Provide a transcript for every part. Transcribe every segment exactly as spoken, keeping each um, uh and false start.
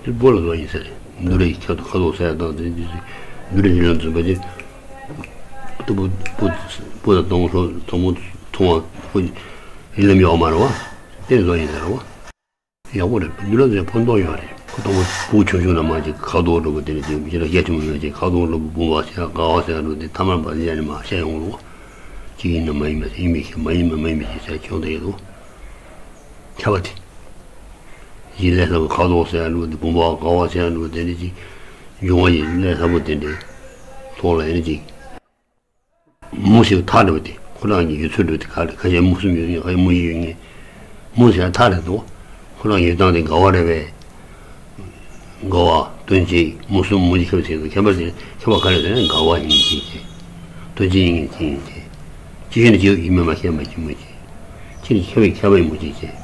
སྦོ་ལ་བཟོ་ཡིན་ཟེར། འདུ་རེ་ཁྱབ་ཏུ་ཁ་དོག་ཟེར་དང་དེ་འདུ་རེ་རི་ལ་འཛུམ་པ་དེ། སྟུ་པོ་པོ་པོ་དང་དང་པོ་དང་པོ་མཐོང་བ་པོ་རི་ལམ་ཡོག་མ་རེད་བ། དེ་བཟོ་ཡིན་ཟེར་བ། ཡག་པོ་རེད། འདུ་ལ་ཟེར་ཕན་ཐོགས་ཡོད་རེད། ཁོ་དང་པོ་སྤུ་གུ་ཆུང་ཆུང་ལ་མ་ཅིག་ཁ་དོག་འདྲ་པོ་དེ་འདྲ་ཅིག་ཅི་ལ་སྐད་ཆུང་ཡོད་ཅིག་ཁ་དོག་འདྲ་པོ་བུམ་པ་ཟེར་དགའ་བ་ཟེར་འདྲ་པོ་དེ་ཐ་མར་པ་ཟེར་ནས་མ་བཤད་ཡོང་ལོ། ཅིག་ཡིན་ན་མ་ཡིན་པ་ཡིན་མི་ཤེས་མ་ཡིན་པ་མ་ཡིན་མི་ཤེས་ཟེར་ཁྱོད་དེ་ཡོད་དོ། ཁྱབ་པ་དེ། ཡིན་ལས་སླ་པོ་ཁ་དོག་ཟེར་འགྲོ་དེ་བུམ་པ་དགའ་བ་ཟེར་འགྲོ་དེ་འདྲ་ཅིག་འབྱུང་བ་ཡིན་ལས་སླ་པོ་དེ་འདྲའི་ཐོག་ལ་ཡིན་ཅིག་མུ་ཞིག་ཐག་འགྲོ་དེ་ཁོ་རང་གི་ཡོད་ཚུལ་འགྲོ་དེ་ག་རེ་ཁ་ཤས་མུ་གསུམ་ཡོད་ངེས་ཁ་ཤས་མུ་བཞི་ཡོད་ངེས་མུ་ཟེར་ཐག་རེད་འདུག་ཁོ་རང་ཡོད་སྟངས་དེ་དགའ་བ་རེད་པས། དགའ་བ་དོན་གཅིག་མུ་གསུམ་མུ་བཞི་ཁྱབ་ཚིག་དང་ཁྱད་པར་དེ་ཁྱད་པར་ག་རེ་ཟེར་ན་དགའ་བ་ཡིན་གཅིག་བྱས། དོན་གཅིག་ཡིན་ངེས་གཅིག་ཡིན་བྱས། གཅིག་ཡིན་ན་གཅིག་ཡིན་མིན་མ་ཤེས་མ་གཅིག་མུ་གཅིག་ཁྱེད་ནི་ཁྱད་པར་ཁྱད་པར་ཡིན་མུ་གཅིག་བྱས།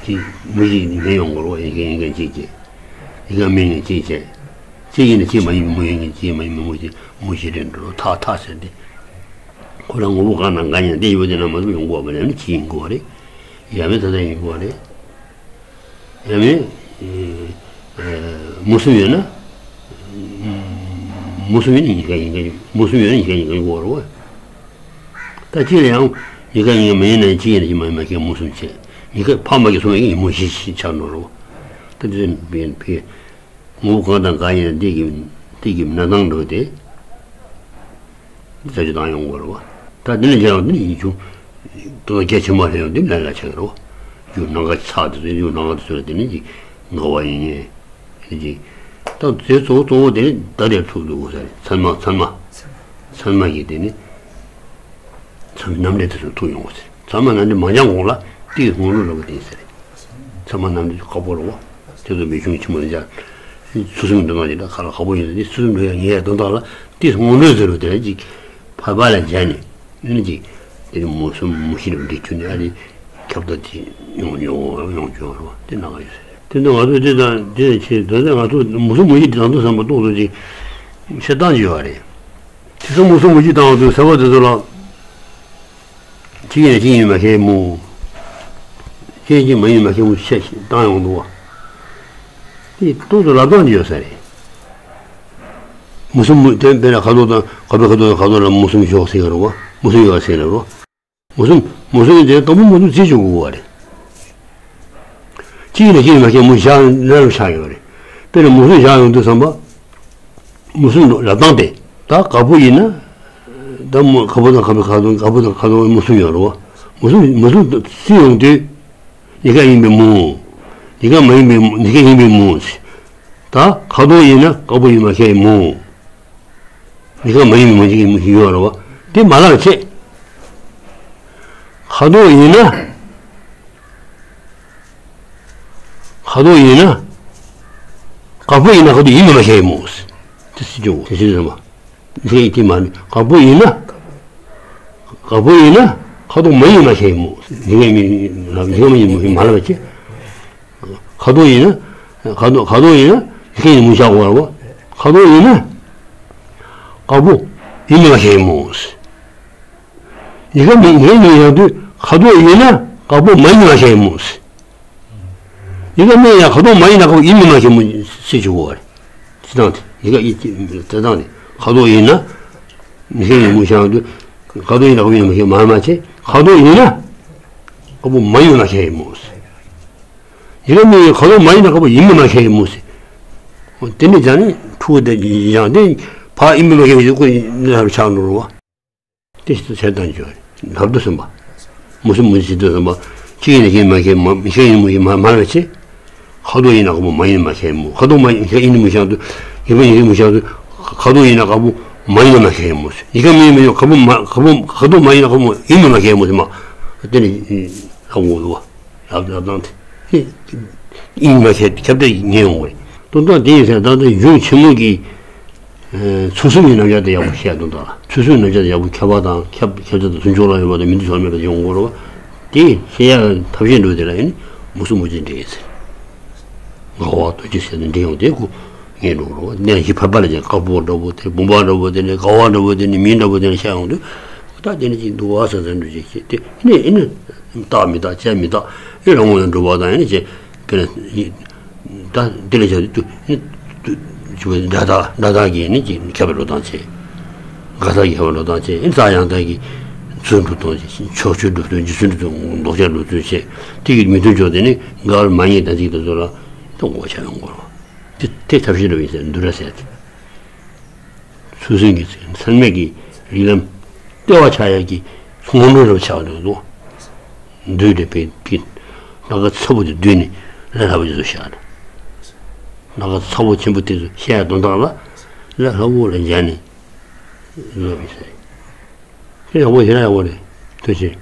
གཅིག་མུ་གཅིག་ཡིན་མཁན་ཡོང་དགོས་རོགས་ཡིན་མཁན་ཡིན་མཁན་གཅིག་བྱས། ཡིན་མཁན་མིན་མཁན་གཅིག་བྱས། གཅིག་ཡིན་ན་གཅིག་མ་ཡིན་མུ་ཡིན་མཁན་གཅིག་མ་ཡིན་མིན་མུ་གཅིག་མུ་བཞི་རེད་འགྲོ་ཐག་ཐག་ཟེར་ཏེ། ཁོ་རང་ངོ་བོ་གང་དང་གང་ཡིན་དེ་ཡོད་དེ་ན་མ་གཏོགས་ཡོང་དགོས་པ་རེད་ནི་གཅིག་ཡིན་དགོས་པ་རེད། ཡ་མེད་ད་ལྟ་ཡིན་དགོས་པ་རེད། ཡང་མིན། མུ་གསུམ་ཡོད་ན། མུ་གསུམ་ཡོད་ན་ཉི་ཤུ་ཡིན་གྱི་མུ་གསུམ་ཡོད་ན་ཉི་ཤུ་ཡིན་གྱི་ཡོད་རེད་བ། ད་གཅིག་ལ་ཡང་ཉི་ཤུ་ཡིན་གྱི་མ་ཡིན་ན་གཅིག་ཡིན་ན་གཅིག་མ་ཡིན་མ་ཁྱེད་མུ་གསུམ་བྱས། ཉི་ཤུ་ཕ་མ་གི་གསུམ་ཡིན་མུ་བཞི་ཆགས་ནོ་རེད་བ། ད་དེ་བས་བས་ངོ་བོ་གང་དང་གང་ཡིན་ན་འདི་གི་འདི་གི་གནས་སྟངས་འགྲོ་སྟེ། ས་ཆུ་བཏང་ཡོང་དགོས་རེད་བ། ད་འདི་ནས་རྒྱལ་བ་འདི་ནས་ཡིག་ཆུང་། ཏོག་ཙམ་གལ་ཆེན་པོ་རེད་ཡོང་འདི་ལས་ལ་ཆགས་ཀྱི་རེད་བ། རྒྱུ་ནང་ཁ་ཚགས་དེ་ཚོ་རྒྱུ་ནང་ཁ་དེ་ཚོ་ལ་དེ་ནས་ཅིག་དགའ་བ་ཡིན་ངེས། དེ་ཅིག་ད་དེ་གཙོ་བོ་གཙོ་བོ་དེ་ནི་ད་རེས་ཐུག་འདུག་གོ་ས་རེད་ཚད་མ་ཚད་མ། ཚད་མ་གི་དེ་ནི། ཚད་མ་རྣམ་འགྲེལ་དེ་ཚོ་ཐུག་ཡོང་གོ་ས་རེད་ཚད་མ་རྣམ་འགྲེལ་མ་སྦྱང་གོང་ལ་ཏིག་སྔོན་འགྲོ་ལ་བ་དེ་ས་རེད། ཚད་མ་རྣམ་འགྲེལ་དཀར་པོ་རེད་བ། དེ་ཚོ་མི་ཆུང་ཆེན་མོ་ལ་སྦྱར། ཚུལ་གསུམ་འགྲོ་སྟངས་ཀྱི་ད་ག་ལ་ཁག་པོ་ཡིན་ན་དེ་ཚུལ་གསུམ་འགྲོ་ཡ་ངེས་ཡ་དོན་དག་ལ་དེ་སྔོན་འགྲོའི་ཟེར་བ་དེ་ལ་ཅིག་ཕར་པ་ལ་སྦྱར་ནས་ཨེ་ནི་ཅིག་དེ་ནི་མུ་གསུམ་མུ་བཞི་རུ་འདི་ཁྱོད་ནི་ཨ་རི་ཁྱབ་བརྡལ་དེ་ཡོང་ཡོང་ཡོང་བྱུང་བ་རེད་བ་དེ་ནང་ག་ཡོད་ས་རེད། དེ་ནི་ང་ཚོ་དེ་དང་དེ་ནས་ཆེ་ད་ལྟ་ང་ཚོ་མུ་གསུམ་མུ་བཞི་དེ་དང་དུ་བསམ་པ་ཏོག་ཙམ་ཅིག་བཤད་སྟངས་ཅིག་ཡོད་རེད། དེ་ཚོ་མུ་གསུམ་མུ་བཞི་དང་དུ་ཟེར་བ་དེ་ཚོ་ལ། གཅིག་ཡིན་གཅིག་ཡིན་མ་ཤེས་མོ། གཅིག་གཅིག་མ་ཡིན་མ་ཤེས་མོ་བཤད་བཏང་ཡོང་འདུག་བ། དེ་ཏོག་ཏུ་ལབ་སྟངས་ཡོད་ས་རེད། མུ་གསུམ་མུ་དེ་དཔེར་ན་ཁ་དོག་དང་ཁ་བའི་ཁ་དོག་དང་ཁ་དོག་ལ་མུ་གསུམ་ཞོག་ཟེར་ག་རེད་བ། མུ་གསུམ་ཡོད་ཟེར་ག་རེད་བ། མུ་གསུམ་མུ་གསུམ་དེ་དང་པོ་མུ་གསུམ་རྩིས་བྱེད་དགོས་བ་རེད། གཅིག་ཡིན་ན་གཅིག་ཡིན་མ་ཤེས་མུ་བཞག་ལ་ལ་ཆགས་ཡོད་རེད། དཔེར་ན་མུ་གསུམ་བཞག་ཡོང་དུས་ཙམ་པ། མུ་གསུམ་ལ་ལབ་སྟངས་དེ། ད་དཀར་པོ་ཡིན་ན། ད་མུ་དཀར་པོ་དང་དཀར་པོའི་ཁ་དོག་དཀར་པོ་དང་ཁ་དོག་མུ་གསུམ་ཡོད་རེད་བ། མུ་གསུམ་མུ་གསུམ་བརྩིས་ཡོང་དུས། ཉི་ཤུ་ཡིན་པའི་མུ། ཉི་ཤུ་ཡིན་པའི་མུ་ཉི་ཤུ་ཡིན་པའི་མུ། ད་ཁ་དོག་ཡིན་ན་དཀར་པོ་ཡིན་མ་ཤེས་མུ། ཉི་ཤུ་མ་ཡིན་པའི་མུ་གཅིག་ཡིན་མུ་ཞིག་ཡོད་རེད་བ། དེ་མ་ལབ་བྱས། ཁ་དོག་ཡིན་ན། ཁ་དོག་ཡིན་ན། དཀར་པོ་ཡིན་ན་ཁ་དོག་ཡིན་མིན་མ་ཤེས་མོ། དེ་སྲིད་ཀྱང་དེ་སྲིད་ཙམ་པ། དེ་དེ་མ་ནི་དཀར་པོ་ཡིན་ན། དཀར་པོ་ཡིན་ན་ཁ་དོག་མ་ཡིན་མ་ཤེས་མོ། དེ་ག་མི་དེ་ག་མ་ཡིན་མོ་མ་ལབ་བྱས། ཁ་དོག་ཡིན་ན། ཁ་དོག་ཁ་དོག་ཡིན་ན་དེ་ག་ཡིན་མོ་བཞག་དགོས་རེད་བ། ཁ་དོག་ཡིན་ན། དཀར་པོ་ཡིན་མིན་མ་ཤེས་མོ། ཉི་ཤུ་མི་ཉི་ཤུ་ཡང་དུས་ཁ་དོག་ཡིན་ན་དཀར་པོ་མ་ཡིན་མ་ཤེས་མོ། ཉི་ཤུ་མི་ཡང་ཁ་དོག་མ་ཡིན་ན་དཀར་པོ་ཡིན་མིན་མ་ཤེས་མོ་སྲིད་ཆུ་བོ་བར། སྲིད་སྟངས་དེ་ཉི་ཤུ་ཡི་སྲིད་སྟངས་དེ་ཁ་དོག་ཡིན་ན། ཉི་ཤུ་ཡིན་མོ་ཤེས་དུས་ཁ་དོག་ཡིན་ན་དཀར་པོ་ཡིན་མ་ཤེས་མ་མ་ཆེ་ཁ་དོག་ཡིན་ན་དཀར་པོ་མ་ཡིན་མ་ཤེས་མོ། ཉི་ཤུ་མི་ཡང་ཁ་དོག་མ་ཡིན་ན་དཀར་པོ་ཡིན་མིན་མ་ཤེས་མོ་སྲིད། དེ་ནི་ཇ་ནི་ཕྲུ་གུ་དེ་ཡང་དེ་ཕ་ཡིན་མིན་མ་ཤེས་མོ་ཞིག་ཁོ་ཡིན་ན་ཆགས་འགྲོ་རུང་བ། དེ་ཞིག་ཏུ་བྱེད་དང་འཇོག་ལབ་དུ་སོང་པ། མུ་སུ་མུ་སུ་ཞིག་ཏུ་སོང་པ། ཅི་ཡིན་ན་ཅི་ཡིན་མ་ཤེས་མ་ཤེས་ཡིན་མུ་ཡིན་མ་མ་ལ་ཆེ། ཁ་དོག་ཡིན་ན་དཀར་པོ་མ་ཡིན་མ་ཤེས་མུ་ཁ་དོག་མ་ཡིན་ཤེས་ཡིན་མུ་ཤང་དུ། ཡིན་པ་ཡིན་མུ་ཤང་དུ། ཁ་དོག་ཡིན་ན་དཀར་པོ་མ་ཡིན་མ་ཤེས་མུ་ཡིན་ཁ་མི་ཡིན་མི་ཡོད་ཁ་པོ་མ་ཁ་པོ་ཁ་དོག་མ་ཡིན་ན་དཀར་པོ་ཡིན་མི་མ་ཤེས་མུ་ཟེར་མ། དེ་ནི་ལབ་འོང་དུ་བ། ལབ་ལབ་དང་དེ། ཡིན་མ་ཤེས་ཁྱབ་བརྡལ་ངེས་ཡོང་བས། དོན་དག་དེ་ཡིན་ཟེར་ད་ལྟ་གཞུང་ཆེན་མོ་གི། ཚུལ་གསུམ་གྱི་རྣམ་གཞག་དེ་ཡག་པོ་བཤད་དོན་དག་ཚུལ་གསུམ་རྣམ་གཞག་དེ་ཡག་པོ་ཁྱད་པར་དང་ཁྱབ་ཁྱབ་བརྡལ་དང་མཐུན་ཕྱོགས་ལ་ཡོད་པ་དང་མི་མཐུན་ཕྱོགས་མེད་པ་ཡོང་དགོས་རེད་བ། དེ་བཤད་ཡག་ཐབས་ཤེས་འགྲོ་དེ་ལ་ཡིན་ནི་མུ་སུ་མུ་ཅི་འདྲེས་ཟེར། ངག་དབང་རྡོ་རྗེ་ཟེར་ནས་འདྲེས་ཡོང་དེ་ཁོ་ངས་འགྲོ་རོགས་གནས་བཞི་ཕལ་པ་ལ་ཅན་དཀར་པོ་འདྲ་པོ་དེ་བུམ་པ་འདྲ་པོ་དེ་ནས་ཀ་བ་འདྲ་པོ་དེ་ནས་མི་འདྲ་པོ་དེ་ནས་བཤད་ཡོང་དུས་ད་དེ་ནས་ཅིག་འདུག་བ་ཟེར་ཟེར་འགྲོ་ཅིག་བཤད་དེ་ནས་ཨེ་ནི་རྟག་མི་རྟག་བྱས་མི་རྟག་ཨེ་རང་ངོས་ནས་འགྲོ་བ་དང་ཨེ་ནི་བྱས་དཔེར་ན་ ད་དེ་ལས་བྱ་དུ་ནི་དུ་ཅི་བས་འདྲ་ཐག་འདྲ་ཐག་གིས་ནི་ཅི་མཁས་པའི་བློ་བཏང་བྱེད། དགའ་ཐག་གིས་མཁས་པའི་བློ་བཏང་བྱེད། ཨེ་རྩ་ཡང་དག་གིས་ཚུལ་འགྲུབ་གཏོང་བྱེད། ཕྱོགས་ཆོས་སྒྲུབ་ཚུལ་རྗེ་བཙུན་སྒྲུབ་ཚུལ་ལྡོག་ཆ་སྒྲུབ་ཚུལ་བྱེད། དེ་གི་མི་མཐུན་ཕྱོགས་དེ་ནི་འགལ་བ་མ་རྙེད་ད་ཅིག་ཏུ་བཟོ་ལ་ཏུ་ངོ་ཆ་ཡོང་དགོས་རེད། དེ་དེ་ཐབས་ཤེས་འགྲོ་ཡིན་ཟེར་འདུ་ར་ཟེར་ཏེ། ཚུལ་ཟིན་གྱི་ཚུལ་མཚན་མེད་ཀྱི་རིགས་ལམ་ལྟེ་བ་ཆགས་ཡག་གི་ངོ་འཕྲོད་རབ་ཆགས་འདུག་འདུག་འདུས་ཏེ་པའི་ཕིན་སྣ་ཁ་ཚ་པོ་དེ་བསྡུས་ནས་ལས་སླ་པོ་ཅིག་བཟོ་བཞག་ལ། སྣ་ཁ་ཚ་པོ་ཆེན་པོ་དེ་ཚོ་བཤད་ཡག་དོན་དག་ལ་ལས་སླ་པོ་ལ་སྦྱར་ནས་བཟོ་བའི་ས་ཡིན། དེ་ཡག་པོ་ཞེ་དྲག་ཡག་པོ་རེད། ཐུགས་རྗེ་ཆེ།